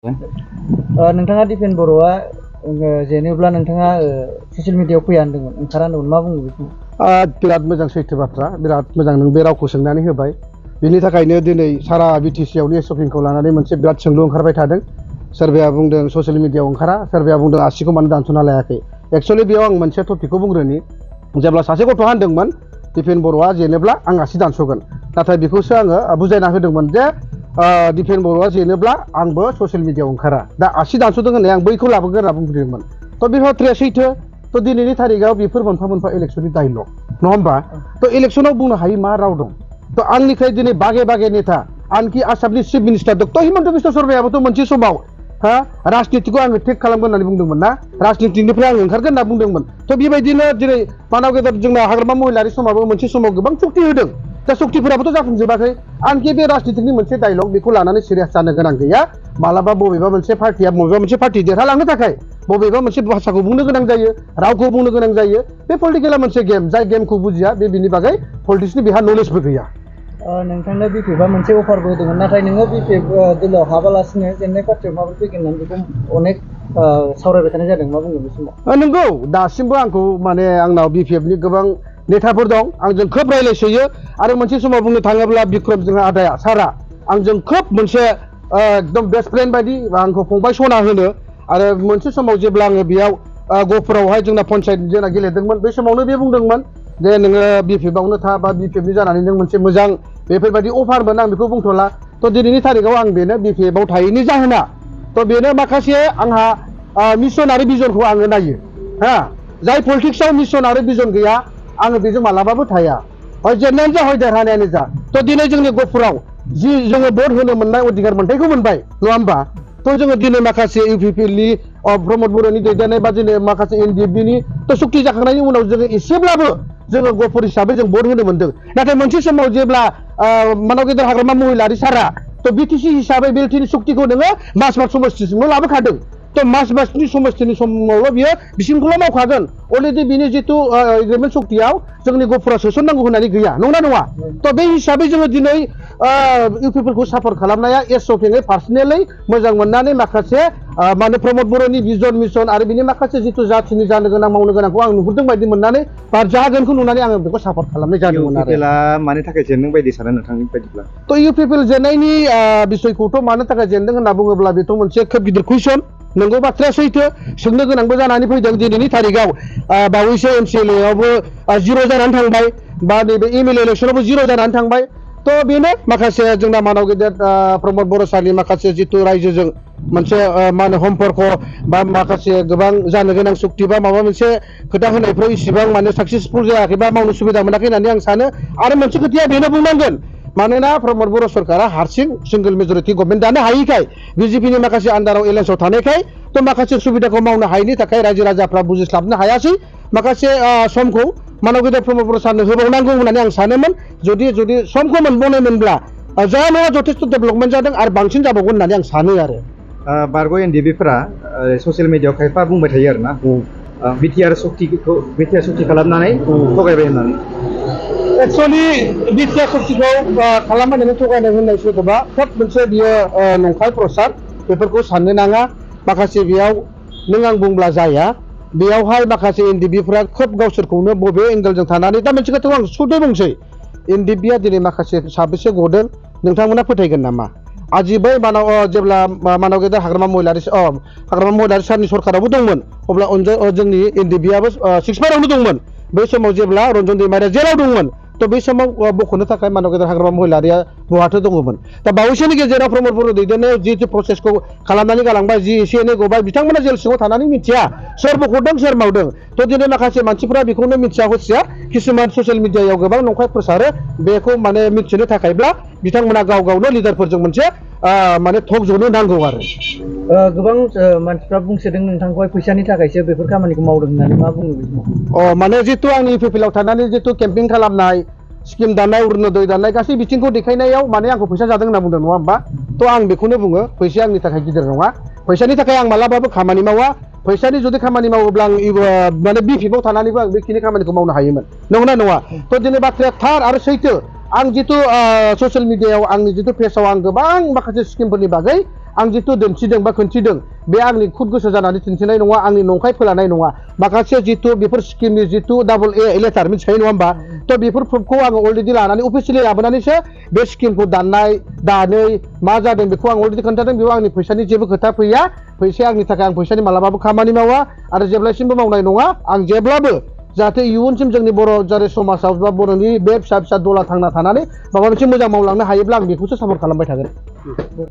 नोंथाङा दिपेन बर'आ जेनेब्ला नोंथाङा ससियेल मिडियायाव फैया होनदोंमोन ओंखारा होनदोंमोन मा बुङो बेखौ? बिराद मोजां सैथो बाथ्रा, बिराद मोजां नों बे रावखौ सोंनानै होबाय। बिनि थाखायनो दिनै सारा बिटिसिआवनो शपिंखौ लानानै मोनसे बिराद सोंलु ओंखारबाय थादों। सोरबाया बुंदों ससियेल मिडियायाव ओंखारा, सोरबाया बुंदों आसिखौ मानो दानस'ना लायाखै। एक्सुवेलि बेयाव आं मोनसे टपिकखौ बुंग्रोनि। जेब्ला सासे गथ'आ होनदोंमोन दिपेन बर'आ जेनोब्ला आं आसि दानस'गोन, नाथाय बेखौसो आङो बुजायना होदोंमोन जे दिपेन बर'आ जेनोब्ला आंबो ससियेल मिडियायाव ओंखारा, दा आसि दानस'दों होननाय आं बैखौ लाबोगोन होनना बुंग्रोदोंमोन। थ' बे बाथ्राया सैथो। थ' दिनैनि तारिखाव बेफोर मोनफा मोनफा इलेक्सननि डायलग नङा होमबा? थ' इलेक्सनाव बुंनो हायि मा राव दं? थ' आंनिफ्राय दिनै बागे बागे नेता आनखि आसामनि chief minister doctor Himanta Biswa शर्मायाबोथ' मोनसे समाव राजनितिखौ आङो टेक खालामगोन होननानै बुंदोंमोन ना, राजनितिनिफ्राय आं ओंखारगोन होनना बुंदोंमोन। थ' बेबायदिनो दिनै मानाव गेदेर जोंना हाग्रामा महिलारि समाबो मोनसे समाव गोबां सक्ति होदों, दा सक्तिफोराबोथ' जाफुंजोबाखै। आनखि बे राजनितिनि मोनसे डायलग बेखौ लानानै सिरियास जानो गोनां गैया। मालाबा बबेबा मोनसे पार्टिया बबेबा मोनसे पार्टि देरहालांनो थाखाय बबेबा मोनसे भाषाखौ बुंनो गोनां जायो, रावखौ बुंनो गोनां जायो। बे पलिटिकेला मोनसे गेम, जाय गेमखौ बुजिया बे बिनि बागै पलिटिक्सनि बेहा नलेजबो गैया। नोंथांनो बिपिएफआ मोनसे अफारबो होदोंमोन, नाथाय नोङो बिपिएफ दोलोआव हाबालासिनो जेननाय पार्टियाव माबोरै फैगोन होननानै बेखौ अनेक सावरायबाय थानाय जादों, मा बुङो बे समाव? नंगौ, दासिमबो आंखौ माने आंनाव बिपिएफनि गोबां नेताफोर दं, आंजों खोब रायज्लायसोयो। आरो मोनसे समाव बुंनो थाङोब्ला बिक्रम जोंहा आदाया सारा आंजों खोब मोनसे एकदम बेस्ट फ्रेन्ड बायदि आंखौ फंबाय सना होनो। आरो मोनसे समाव जेब्ला आङो बेयाव गहपुरावहाय जोंना पन्सायत जोंना गेलेदोंमोन, बे समावनो बे बुंदोंमोन जे नोङो बिपिएफआवनो था बा बिपिएफनि जानानै नों मोनसे मोजां बेफोरबायदि अफारमोन, आं बेखौ बुंथ'ला। थ' दिनैनि तारिखाव आं बेनो बिपिएफआव थायैनि जाहोना थ' बेनो माखासे आंहा मिशन आरो भिजनखौ आङो नायो। जाय पलिटिक्सआव मिशन आरो भिजन गैया आङो बेजों मालाबाबो थाया, हय जेननायानो जा हय देरहानायानो जा। थ' दिनै जोंनि गहपुराव जि जोङो भट होनो मोननाय अधिकार मोन्थायखौ मोनबाय नङा होमबा? थ' जोङो दिनै माखासे इउपिपिएलनि प्रमद बर'नि दैदेननाय बा दिनै माखासे एनडिएफबिनि थ' सुक्ति जाखांनायनि उनाव जोङो एसेब्लाबो जोङो गहपुर हिसाबै जों भट होनो मोनदों। नाथाय मोनसे समाव जेब्ला मानाव गेदेर हाग्रामा महिलारि सारा थ' बिटिसि हिसाबै बेलटिनि सुक्तिखौ नोङो मास समस्तिसिमल' लाबोखादों। थ' मासनि समस्तिनि समावल' बियो बिसिमखौल' मावखागोन। अलरेडि बिनि जिथु एग्रिमेन्ट सक्तियाव जोंनि गहपुरा सोसननांगौ होननानै गैया, नंना नङा? थ' बे हिसाबै जोङो दिनै इउपिपिएलखौ सापर्ट खालामनाया एस'केङै पार्सनेलि मोजां मोननानै माखासे माने प्रमद बर'नि भिजन मिशन आरो बिनि माखासे जिथु जाथिनि जानो गोनां मावनो गोनांखौ आं नुहुरदों बायदि मोननानै बा जागोनखौ नुनानै आङो बेखौ सापर्ट खालामनाय जादोंमोन। इउपिपिएलआ मानि थाखाय जेनदों बायदि सानो नोंथांनि बायदिब्ला? थ' इउपिपिएल जेननायनि बिसयखौथ' मानो थाखाय जेनदों होनना बुङोब्ला बेथ' मोनसे खोब गिदिर कुइसन। नंगौ, बाथ्राया सैथो, सोंनो गोनांबो जानानै फैदों। दिनैनि तारिखाव बावैसो एमसिएलएआवबो 0 जानानै थांबाय, बा नैबे एमएलए इलेक्सनावबो 0 जानानै थांबाय। थ' बेनो माखासे जोंना मानाव गेदेर प्रमद बर' सारनि माखासे जिथु रायजोजों मोनसे मा होनो सम्पर्क बा माखासे गोबां जानो गोनां सुक्ति बा माबा मोनसे खोथा होनायफ्राव इसिबां माने साक्सेसफुल जायाखै बा मावनो सुबिदा मोनाखै होननानै आं सानो। आरो मोनसे खोथाया बेनो बुंनांगोन, मानोना प्रमद बर' सरकारा हारसिं सिंगल मेजरिटि गभर्नमेन्ट दानो हायैखाय, बिजेपिनि माखासे आन्दाराव एलायन्सआव थानायखाय थ' माखासे सुबिदाखौ मावनो हायैनि थाखाय रायजो राजाफ्रा बुजिस्लाबनो हायासै। माखासे समखौ मानाव गेदेर प्रमद बर' सारनो होबावनांगौ होननानै आं सानोमोन। जुदि समखौ मोनबावनायमोनब्ला जाया नङा जथेस्थ' डेभेलपमेन्ट जादों आरो बांसिन जाबावगोन होननानै आं सानो। आरो बारग' एनडिएफबिफोरा ससियेल मिडियायाव खायफा बुंबाय थायो आरोना बिटिआर सक्ति खालामनानै थगायबाय होननानै। एक्सुवेलि बिटिआर सक्तिखौ खालामनानै थगायनाय होननाय सोदोबा खोब मोनसे बियो नंखाय प्रसाद, बेफोरखौ साननो नाङा। माखासे बेयाव नों आं बुंब्ला जाया, बेयावहाय माखासे एनडिएफबिफ्रा खोब गावसोरखौनो बबे एंगेलजों थानानै, दा मोनसे खोथाखौ आं सुदै बुंसै, एनडिएफबिया दिनै माखासे साबेसे गदों नोंथांमोना फोथायगोन नामा? आजि बै मानाव जेब्ला मानाव गेदेर हाग्रामा महिलारि सारनि सरकारावबो दंमोन, अब्ला जोंनि एनडिएफबियाबो 6 दंमोन। बै समाव जेब्ला रन्जन दैमारिया जेराव दंमोन, थ' बै समाव बख'नो थाखाय मानाव गेदेर हाग्रामा महिलारिया बहाथो दङमोन। दा बावैसोनि गेजेराव प्रमद बर' दैदेननायाव जिथु प्रसेसखौ खालामनानै गालांबाय, जि एसे एनै गबाय, बिथांमोना जेल सिङाव थानानै मिथिया सोर बख'दों सोर मावदों। थ' दिनै माखासे मानसिफ्रा बेखौनो मिथिया हसिया किसुमान ससियेल मिडियायाव गोबां नंखाय प्रसारो, बेखौ माने मिथिनो थाखायब्ला बिथांमोना गाव गावनो लिडारफोरजों मोनसे माने टक जनो नांगौ। आरो गोबां मानसिफ्रा बुंसोदों नोंथांखौहाय फैसानि थाखायसो बेफोर खामानिखौ मावदों होननानै, मा बुङो बे समाव? माने जितु आंनि इउपिपिएलआव थानानै जितु केम्पिं खालामनाय, स्किम दानाय, अरुनदय दानाय, गासै बिथिंखौ देखायनायाव माने आंखौ फैसा जादों होनना बुंदों, नङा होमबा? थ' आं बेखौनो बुङो, फैसाया आंनि थाखाय गिदिर नङा। फैसानि थाखाय आं मालाबाबो खामानि मावा। फैसानि जुदि खामानि मावोब्ला आं माने बिपिएफआव थानानैबो आं बेखिनि खामानिखौ मावनो हायोमोन, नंगौना नङा? थ' दिनै बाथ्राया थार आरो सैथो। आं जितु ससियेल मिडियायाव आंनि जितु पेजाव आं गोबां माखासे स्किमफोरनि बागै आं जितु दिन्थिदों बा खोन्थिदों बे आंनि खुद गोसो जानानै दिन्थिनाय नङा आंनि नंखाय फोलानाय नङा माखासे जितु बेफोर स्किमनि जितु डाबल ए लेटार मिथिखायो नङा होमबा थ' बेफोर प्रुफखौ आङो अलरेडि लानानै अफिसियेलि लाबोनानैसो बे स्किमखौ दानै मा जादों बेखौ आं अलरेडि खोन्थादों बेयाव आंनि फैसानि जेबो खोथा फैया फैसाया आंनि थाखाय आं फैसानि मालाबाबो खामानि मावा आरो जेब्लासिमबो मावनाय नङा आं जेब्लाबो जाहाथे इयुनसिम जोंनि बर' जारि समाजाव बा बर'नि बे फिसा फिसा दला थांना थानानै माबा मोनसे मोजां मावलांनो हायोब्ला आं बेखौसो सापर्ट खालामबाय थागोन